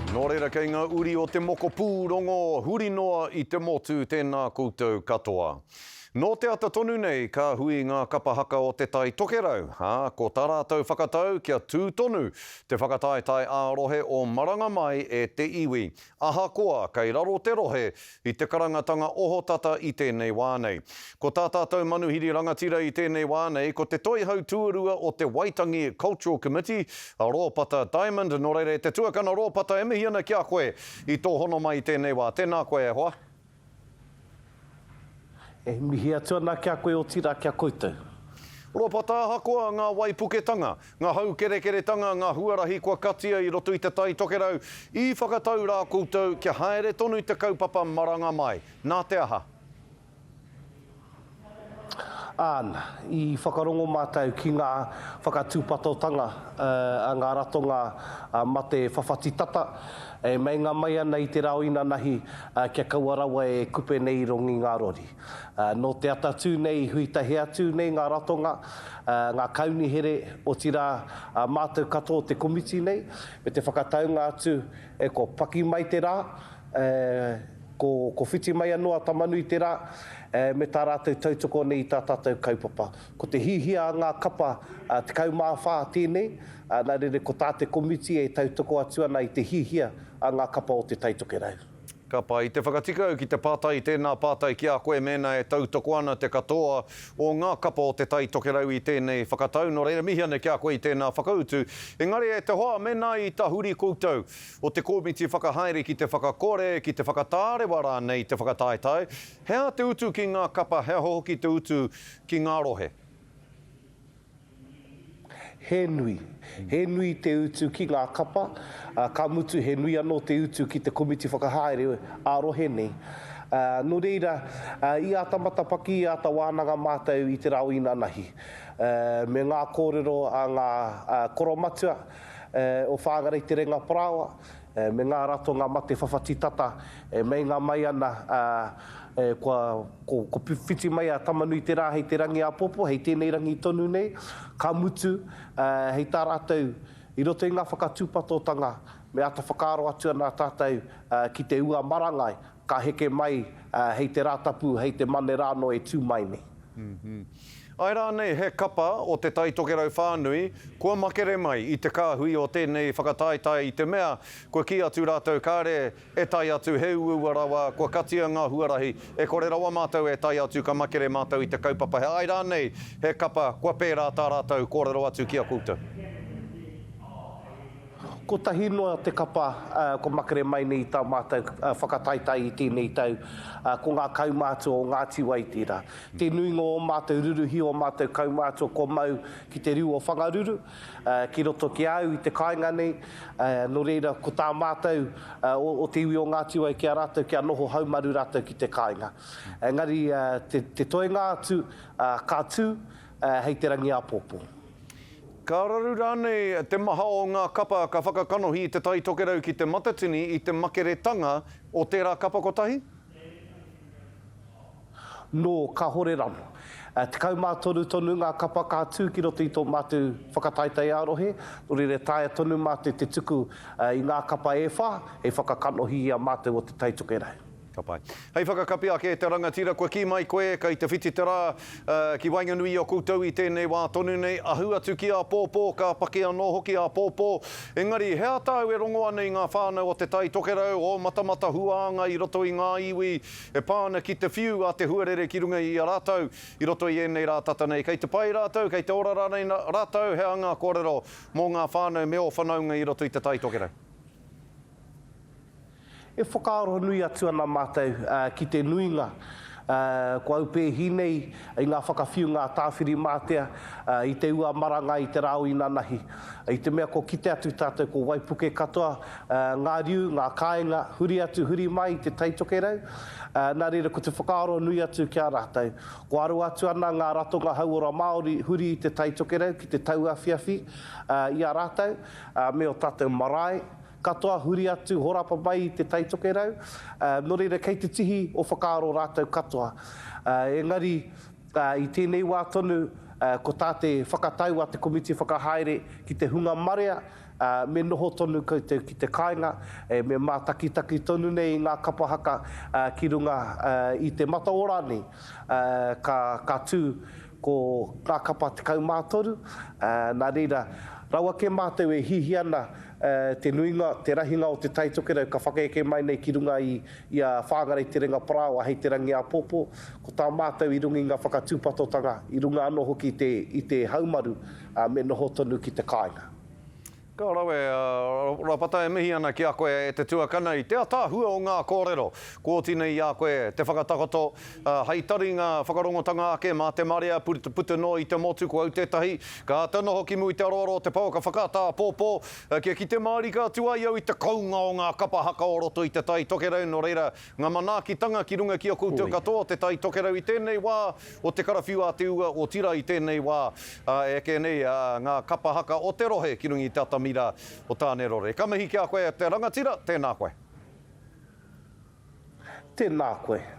Nō reira kei ngā uri o te mokopūrongo huri noa i te motu tēnā koutou katoa. Nō te ata tonu nei ka hui ngā kapa haka o Te Tai Tokerau, ā, ko tā rātou whakatau kia tū tonu te whakataetae ā-rohe o Maranga Mai e te iwi. Ahakoa kei raro te rohe i te karangatanga ohotata i tēnei wā nei. Ko tā tātou manuhiri rangatira i tēnei wā nei, ko te Toihau Tuarua o te Waitangi Cultural Committee, a Rōpata Diamond, nō reira e te tuakana Rōpata e mihi ana ki a koe i tō hono mai i tēnei wā. Tēnā koe e hoa. E mihi atu ana ki a koe otirā ki a koutou. Ropata ahakoa ngā waipuketanga, ngā haukerekeretanga, ngā huarahi kua katia i roto i Te Tai Tokerau, i whakatau rā koutou kia haere tonu te kaupapa maranga mai. Nā te aha? Āna, i whakarongo mātou ki ngā whakatūpatotanga a ngā ratonga mate whawhati tata e meinga mai ana i te rā o inanahi kia kaua rawa e kupe nei i rongi ngā rori. Nō te atatū nei i hui tahi atu nei ngā ratonga, ngā kaunihere, otirā mātou katoa o te komiti nei, me te whakataunga atu e kua paki mai te rā, ko, ko whiti mai anō a Tamanuiterā, me tā rātou tautoko nei i tā tātou kaupapa. Ko te hihia a ngā kapa 14 tēnei, nā reira ko tā te komiti e tautoko atu ana i te hihia a ngā kapa o Te Tai Tokerau. Ka pai te whakatika au ki te pātai i tēnā pātai ki a koe mēnā e tautoko ana te katoa o ngā kapa o Te Tai Tokerau i tēnei whakatau. Nō reira, mihi ana ki a koe i tēnā whakautu. Engari e te hoa, mēnā i tahuri koutou o te kōmiti whakahaere ki te whakakore, ki te whakatārewa rānei i te whakataetae, he aha te utu ki ngā kapa, he aha hoki te utu ki ngā rohe? He nui. He nui te utu ki ngā kapa, ka mutu he nui anō te utu ki te komiti whakahaere ā-rohe nei. Nō reira, i āta matapaki, i āta wānanga mātou i te rā o inanahi, me ngā kōrero a ngā koromatua o Whāngarei Te Renga Parāoa, me ngā ratonga mate whawhati tata e meinga mai ana, kua whiti mai a Tamanuiterā hei te rangi āpōpō, hei tēnei rangi tonu nei, ka mutu, hei tā rātou, i roto i ngā whakatūpatotanga, me āta whakaaro atu ana tātou ki te ua marangai, ka heke mai hei te Rātapu, hei te Mane rānō e tū mai nei. Āe rānei he kapa o Te Tai Tokerau whānui kua makere mai i te kāhui o tēnei whakataetae i te mea kua kī atu rātou kāre e tae atu he uaua rawa kua katia ngā huarahi e kore rawa mātou e tae atu ka makere mātou i te kaupapa he āe rānei he kapa kua pērā tā rātou kōrero atu ki a koutou. Kotahi noa te kapa kua makere mai nei i tā mātou whakataetae i tēnei tau, ko ngā kaumātua o Ngāti Wai tērā. Te nuinga o ō mātou ruruhi, ō mātou kaumātua kua mau ki te riu o Whangaruru, ki roto ki a au i te kāinga nei, nō reira ko tā mātou o te iwi o Ngāti Wai ki a rātou kia noho haumaru rātou ki te kāinga. Engari te toenga atu ka tū hei te rangi āpōpō. Ka raru rānei te maha o ngā kapa ka whakakanohi i Te Tai Tokerau ki Te Matatini i te makeretanga o tērā kapa kotahi? Nō, kahore rano. 13 tonu ngā kapa ka tū ki roto i tō mātou whakataetae ā-rohe, nō reira taea tonu mātou te tuku i ngā kapa e whā hei whakakanohi i a mātou o Te Tai Tokerau. Ka pai. Hei whakakapi ake e te rangatira, kua kī mai koe kei te whiti te rā ki waenganui i a koutou i tēnei wā tonu nei, ahu atu ki āpōpō, ka paki anō hoki āpōpō. Engari, he aha tāu e rongo ana i ngā whānau o Te Tai Tokerau, o Matamatahuānga i roto i ngā iwi e pā ana ki te whiu a te huarere ki runga i a rātou i roto i ēnei rā tata nei? Kei te pai rātou, kei te ora rānei rātou, he aha ngā kōrero mō ngā whānau me ō whanaunga i roto i Te Tai Tokerau? E whakaaro nui atu ana mātou ki te nuinga kua aupēhi nei i ngā whakawhiunga a Tāwhirimātea i te ua marangai i te rā o inanahi. I te mea kua kite atu tātou ko waipuke katoa ngā riu, ngā kāinga, huri atu, huri mai i te Tai Tokerau. Nā reira ko te whakaaro nui atu ki a rātou. Kua aro atu ana ngā ratonga hauora Māori huri i te Tai Tokerau ki te tauawhiawhi i a rātou me ō tātou marae, Katoa huri atu, horapa mai i Te Tai Tokerau, nō reira kei te tihi o whakaaro rātou katoa. Engari, i tēnei wā tonu, ko tā te whakatau a te komiti whakahaere ki te hunga marea, Me noho tonu koutou ki te kāinga, me mātakitaki tonu nei i ngā kapa haka ki runga i te mataora nei. Ka tū ko ngā kapa 13, nā reira, rawa kē mātou e hihi ana te nuinga, te rahinga o Te Tai Tokerau ka whakaeke mai nei ki runga i a Whāngarei Te Renga Parāoa hei te rangi āpōpō. Ko tā mātou i runga i ngā whakatūpatotanga, i runga anō hoki i te haumaru, me noho tonu ki te kāinga. Ka rawe a Rapata e mihi ana ki a koe e te tuakana i te ataahua o ngā kōrero. Kua oti nei i a koe te whakatakoto hei taringa whakarongotanga ake mā te marea puta noa i te motu ko au tētahi ka āta noho ki mua i te aroaro o te pouaka whakaata āpōpō kia kite mārika atu ai au i te kounga o ngā kapa haka o roto i Te Tai Tokerau nō reira Ngā manaakitanga ki runga ki a koutou katoa o Te Tai Tokerau i tēnei wā o te karawhiu a te ua, otirā i tēnei wā e eke nei ngā kapa haka o te rohe ki runga i te atamira o Tānerore. Ka mihi ki a koe e te rangatira, tēnā koe. Tēnā koe.